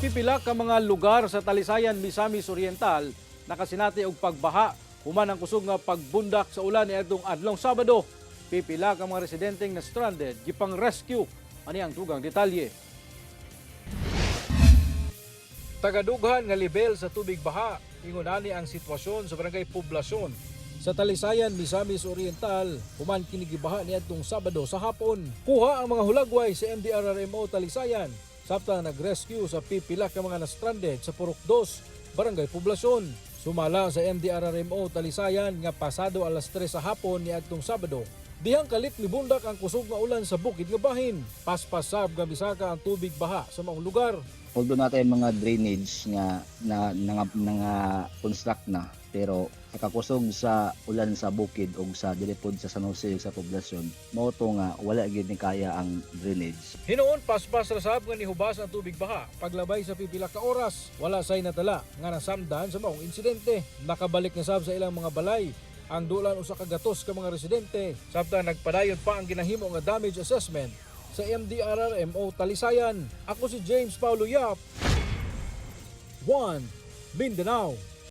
Pipila ka mga lugar sa Talisayan, Misamis Oriental nakasinati og pagbaha human ang kusog nga pagbundak sa ulan niadtong adlong Sabado. Pipila ka mga residenteng na stranded gipang rescue. Ani ang dugang detalye. Tagadughan nga lebel sa tubig baha, ingon ani ang sitwasyon sa barangay Poblasyon sa Talisayan, Misamis Oriental, human kini gibaha niadtong Sabado sa hapon. Kuha ang mga hulagway sa MDRRMO Talisayan, samtang nag-rescue sa pipila ka mga na-stranded sa Purok 2, Barangay Poblasyon. Sumala sa MDRRMO Talisayan nga pasado alas 3 sa hapon niadtong Sabado, dihang kalit mibundak ang kusog nga ulan sa bukid nga bahin. Paspasab nga misaka ang tubig baha sa maong lugar. Although naa tay mga drainage nga na nga, nga construct na, pero sa kakusog sa ulan sa bukid o sa dili pod sa San Jose ug sa Poblasyon, mao to nga wala gyud ni kaya ang drainage. Hinuon, paspas ra sab nga nihubas ang tubig baha paglabay sa pipila ka oras. Wala say natala nga nasamdan sa maong insidente. Nakabalik na sab sa ilang mga balay ang dulan 100 ka mga residente samtang nagpadayon pa ang ginahimo nga damage assessment sa MDRRMO Talisayan. Ako si James Paulo Yap. 1 Mindanao.